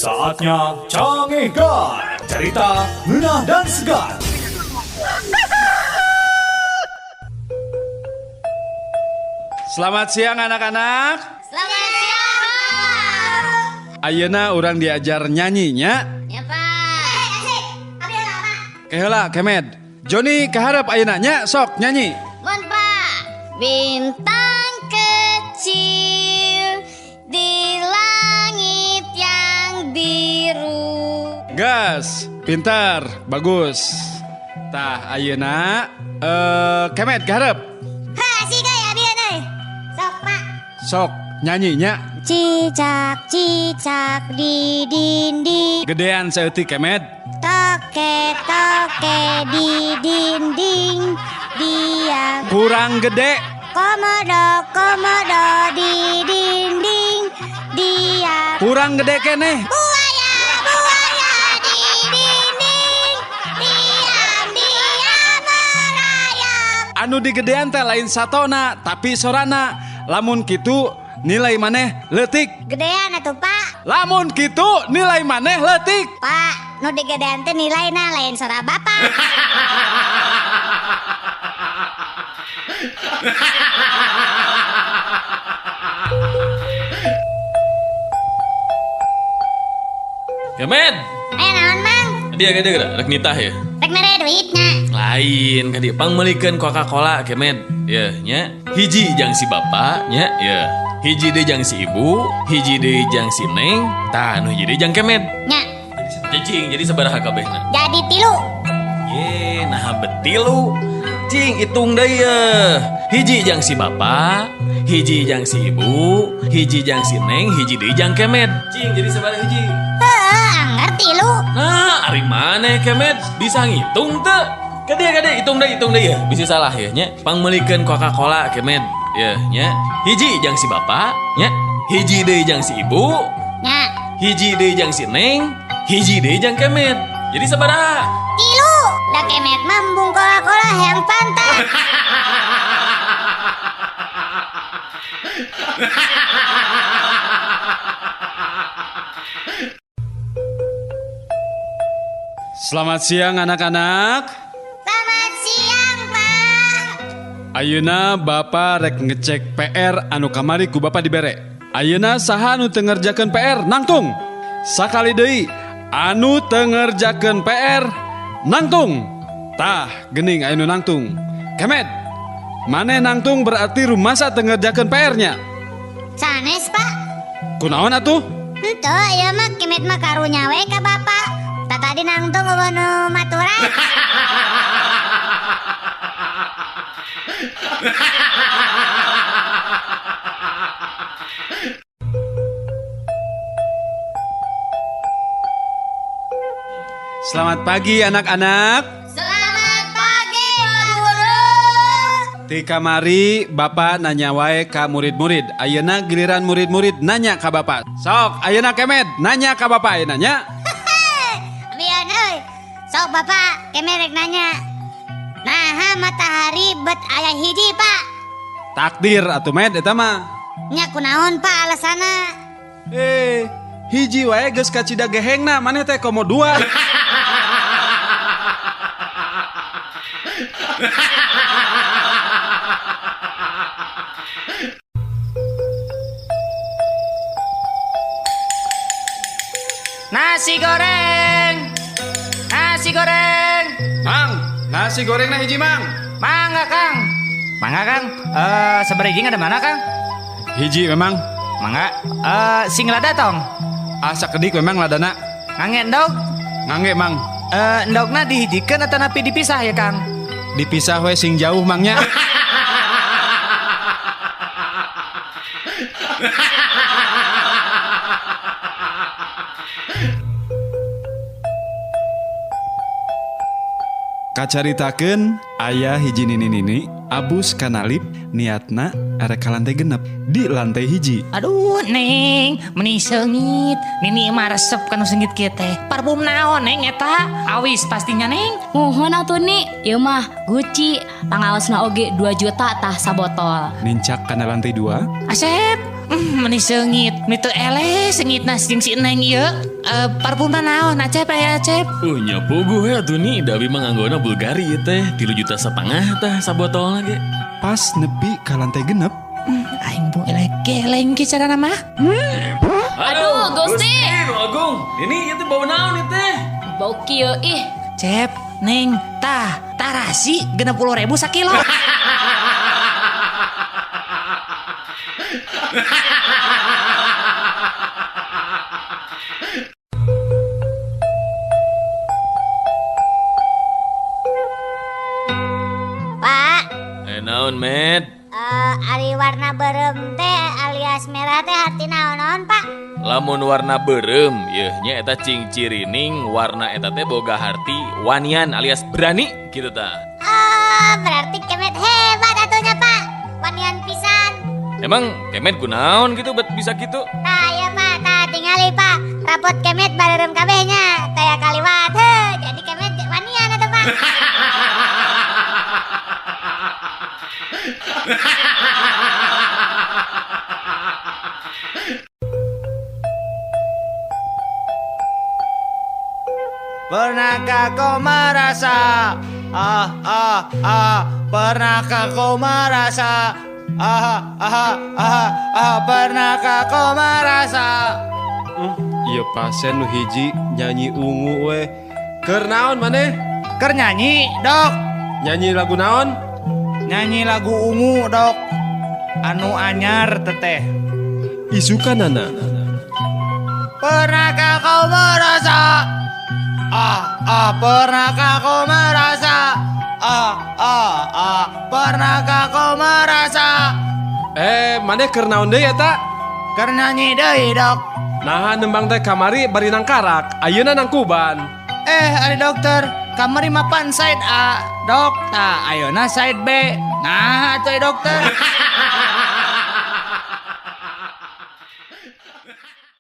Saatnya Cangehgar. Cerita ngeunah dan segar. Selamat siang, anak-anak. Selamat siang, Pak. Ayeuna urang diajar nyanyinya. Ya, Pak. Asik. Abi heula, Pak. Ke heula, Kemed. Joni kaharep ayeuna nya, sok nyanyi. Mun, Pak. Bintang kecil di langit yang biru. Gas, pintar, bagus. Tah, ayeuna Kemed kaharep. Ha, asik euy abi euy. Sok, Pak. Sok nyanyinya. Cicak cicak di dinding. Gedean saeutik, Kemed. Toke toke di dinding. Dia Kurang gede. Komodo komodo di dinding. Dia Kurang gede keneh. Buaya buaya di dinding. Diam diam merayap. Anu digedean teh lain satona, tapi sorana. Lamun kitu nilai maneh leutik. Gedean atuh, Pak. Lamun kitu nilai maneh leutik. Pak, nu digedean teh nilaina, lain sora Bapak. Kemed. Eh, naon, Mang? Dia gede geura rek nitah ya. Rek mere duitna. Lain ka dieu pangmeulikeun Coca-Cola, Kemed. Ya nya. Hiji jang si bapak nya ya. Hiji deui jang si ibu, hiji deui jang si neng, tah nu hiji deui jang Kemed. Nya. Cicing jadi sabaraha kabehna? Jadi 3. Ye, nah betilu. Cing hitung deui ye. Hiji jang si bapak, hiji jang si ibu, hiji jang si neng, hiji deui jang Kemed. Cing jadi sabaraha hiji? Heeh, anggar 3. Nah, ari maneh, Kemed, bisa ngitung teu? Kade kade hitung deui ya, bisa salah ya nya. Pangmeulikeun Coca-Cola, Kemed. Ya nya. Hiji jang si bapak nya, hiji deui jang si ibu, Nya. Hiji deui jang si neng, hiji deui jang Kemed. Jadi sabaraha? 3. Da Kemed mah embung Coca-Cola yang pantat. Selamat siang, anak-anak. Selamat siang, Pak. Ayeuna Bapak rek ngecek PR anu kamari ku Bapak dibere. Ayeuna saha anu teu ngerjakeun PR nangtung. Sakali deui, anu teu ngerjakeun PR nangtung. Tah, geuning aya nu nangtung. Kemed, maneh nangtung berarti rumasa teu ngerjakeun PR-nya. Sanes, Pak. Kunaon atuh? Henteu, ieu mah Kemed mah karunya we ka Bapak. Tah tadi nangtung eueuh nu maturan. Selamat pagi, anak-anak. Selamat pagi, Pak Guru. Ti kamari Bapak nanya wae ka murid-murid. Ayeuna giliran murid-murid nanya ka Bapak. Sok, ayeuna Kemed nanya ka Bapak ayeuna nya. Bian euy. Sok, Bapak, Kemed rek nanya. Naha matahari bet aya hiji, Pak? Takdir atuh, Med, eta mah. Nya kunaon, Pak, alasana? Hiji wae geus kacida gehengna, maneh teh komo 2. Nasi goreng. Nasi goreng. Mang, nasi gorengna hiji, Mang. Mangga, Kang. Mangga, Kang. Seberiging ada mana, Kang? Hiji memang. Mangga. Sing lada tong. Asa kedik memang ladana. Ngangge endog. Ngangge, Mang. Endogna dihijikeun atau napi dipisah ya, Kang? Dipisah we sing jauh, Mangnya. Kacaritakeun aya hiji nini-nini abus kana lip niatna erek ka lantai 6 di lantai 1. Aduh, Neng, meni seungit. Nini mah resep kanu seungit kieu teh. Parfum naon, Neng, eta? Awis pastinya, Neng. Muhun atuh, Ni, ieu mah Gucci, pangaosna oge 2 juta tah sabotol. Nincak kana lantai 2. Asep, meni seungit. Meni teu eleh seungitna jeung si Neng ieu. Parfumna naon Acep aya Acep? Nya puguh ya atuh ni, da abi mah nganggona Bulgari ieu teh, 3,5 juta tah sabotolna ge. Pas nepi ka lantai 6. Aing bu elek geleng ki carana mah. Aduh, Gusti. Nu Agung, ini ieu teh bau naon ieu teh? Bau kieu ih. Cep, Neng, tah, tarasi 60.000 sakilo. Pak, Naon, Med? Ari warna beureum teh alias merah teh arti naon-naon, Pak? Lamun warna beureum yeuh nya eta cing-cirining warna eta teh boga harti wanian alias berani gitu tah. Oh, berarti kemet hebat atunya, Pak. Wanian pisan. Emang kemet kunaon gitu bet bisa gitu? Tah ya, Pak, tah tingali, Pak. Rapot kemet bareureum kabeh nya. Taya kaliwat heuh, jadi kemet wanian atuh, Pak. Pernahkah kau merasa ah ah ah, pernahkah kau merasa ah ah ah ah, pernahkah kau merasa. Ieu pasien nu hiji nyanyi ungu we. Keur naon maneh? Keur nyanyi, Dok. Nyanyi lagu naon? Nyanyi lagu ungu, Dok. Anu anyar teteh. Isukanana. Pernahkah kau merasa ah ah, pernahkah kau merasa ah ah ah, pernahkah kau merasa. Maneh keur naon deui eta? Keur nyanyi deui, Dok. Naha nembang teh kamari bari nangkarak, ayeuna nangkuban. Ari dokter, kamari mapan side A, Dok. Tah ayeuna side B. Nah atuh dokter.